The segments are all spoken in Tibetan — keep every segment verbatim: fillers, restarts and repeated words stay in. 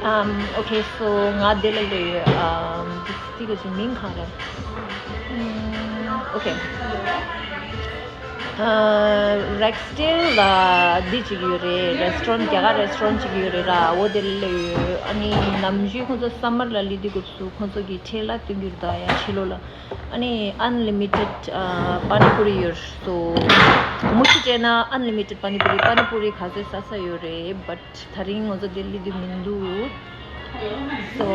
Um, okay, so ང་འདི་ལ་ལོས་ཡོད། Um, this thing གི་མིང་གང་རེད། Um, okay. རེག་སི་ཊེལ་ལ་འདི་གཅིག་ཡོད་རེད། རེ་སི་ཊོ་རན་ཊི། རྒྱ་གར་རེ་སི་ཊོ་རན་ཊི་གཅིག་ཡོད་རེད་ར། འོ་དེ་ལ་ལོས་ཡོད། ཨ་ནི་ནམ་རྒྱུན་ཁོང་ཚོ་སམ་མར་ལ་སླེབས་དུས་སྐབས་སུ་ཁོང་ཚོ་གི་ཁྲལ་ལ་སྟོན་གྱི་རེད་ད། ཡང་ཕྱི་ལོགས་ལ། ཨ་ནི་ཨན་ལི་མི་ཊེཌ་པ་ནི་པུ་རི་ཡོད། སོ་མུ་ཆུ་སྤྲད་ན་ཨན་ལི་མི་ཊེཌ་པ་ནི་པུ་རི། པ་ནི་པུ་རི་ག་ཚོད་ཟ་ས་ཡོད་རེད། བཊ་ད་རིང་ང་ཚོ་དེ་སླེབས་དུས་མི་འདུག། So,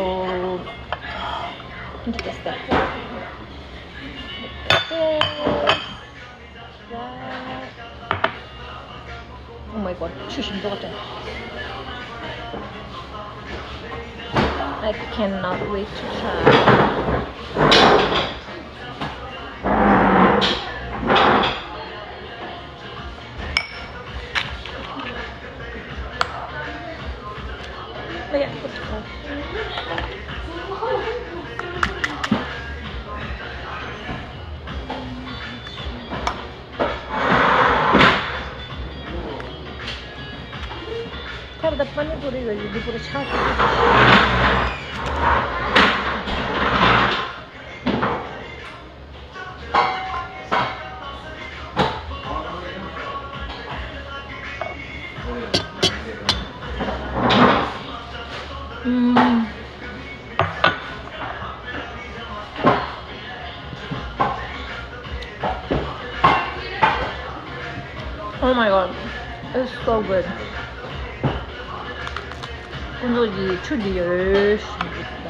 let me just test that. Oh my god, ཆུ་ཞིམ་མདོག་ཅན། I cannot wait to try. ཁར་ད་པ་ནི་པུ་རི་ལ་ཡོད་དུས་པུ་ར་ཆག་ཆག་ཆག་ཆག Oh my god, it's so good. ཀུན་རྫོགས་ཀྱི་ཆུ་འདི་ཡོད་བཞིན་འདུག་ད།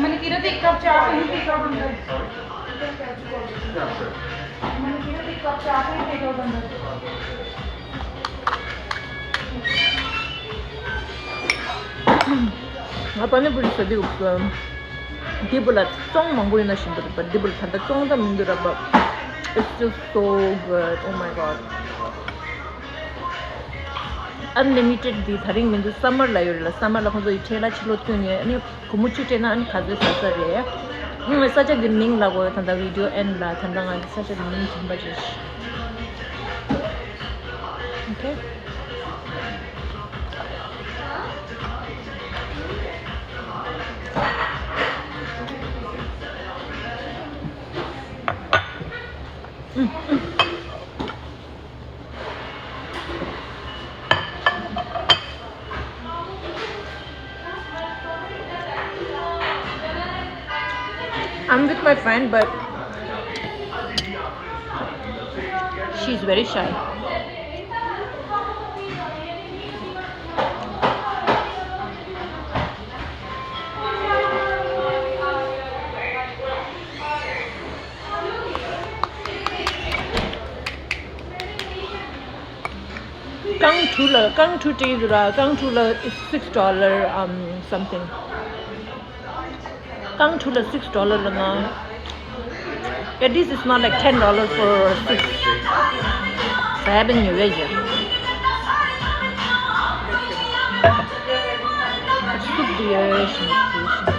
मैंने किरत एक कप चाय कहीं पे कर बंद। मैंने किरत एक कप चाय कहीं पे कर बंद। ང་པ་ནི་པུ་རི་ཟ་དུས་སྐབས་སུ་འདི་བུ་ལ་བཙོང་མང་པོ་ཡོད་ན་ཞིམ་པོ་རེད་པ། འདི་བུ་ལ་ད་ལྟ་བཙོང་ཙམ་མི་འདུག་ར་པ། It's just so good. Oh my god. Unlimited འདི་ད་རིང་མི་འདུག། སམ་མར་ལ་ཡོད་རེད་ལ། སམ་མར་ལ་ཁོང་ཚོ་ཡི་ཁྲལ་ལ་ཕྱི་ལོགས་བཏོན་ནས་ཨ་ནི་སྒོར་མོ་བཅུ་སྤྲད་ན་ཨ་ནི་ག་ཚོད་ཟ་ས་རེད། ཨང་། ས་ཆ་འདི་མིང་ལ་གོ། ད་ལྟ་བི་ཌི་ཡོ་ཨེན་ལ་ད་ལྟ་ང་ས་ཆ་འདི་མིང་དྲན་པ་བརྗེད། Okay. I'm with my friend, but she's very shy. རྐང་དྲུག་ལ། རྐང་དྲུག་སྤྲད་ཀྱི་འདུག་ར། རྐང་དྲུག་ལ་six dollar, um, something. རྐང་དྲུག་ལ་six dollar ལ་ན། At least it's not like ten dollars for six. Seven ཡོད་རེད་ཀྱི། སུབ་འདི་ཡོད་ཞིང་ཞིང་།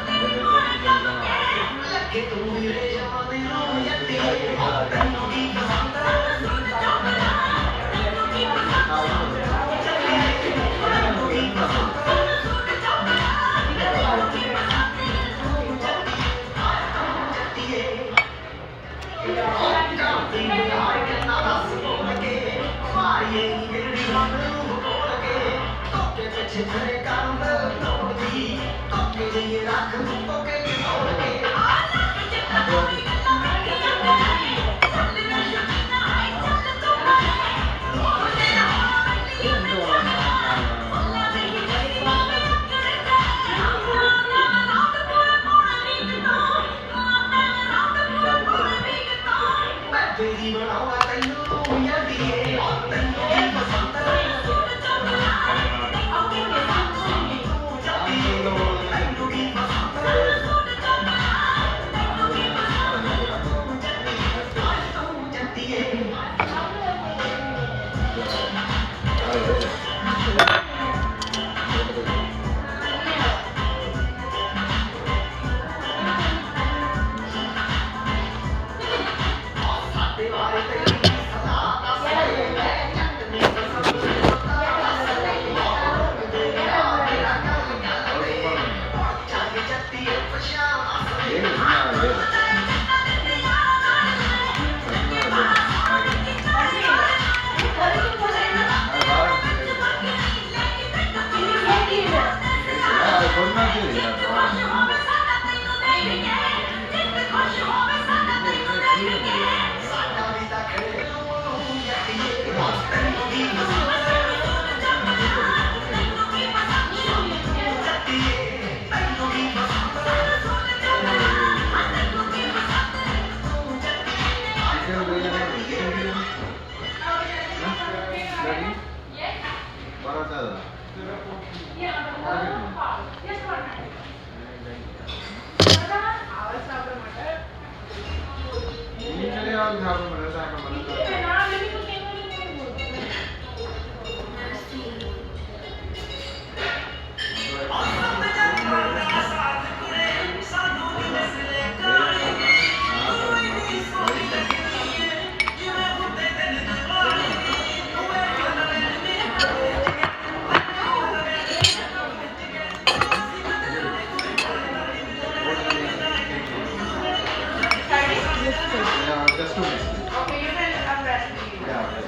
Yeah, just two minutes. Okay, you can unwrap it. Yeah, okay.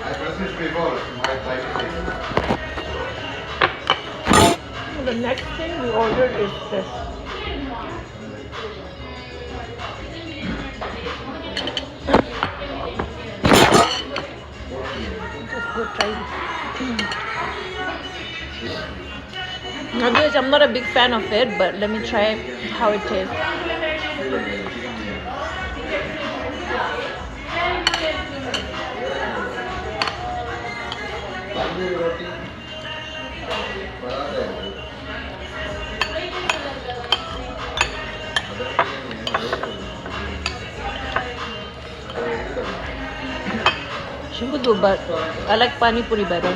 I pressed it before, my private thing. The next thing we ordered is this. Just go try it. Now, guys, I'm not a big fan of it, but let me try how it tastes. ཞིམ་པོ་འདུག but I like pani puri better.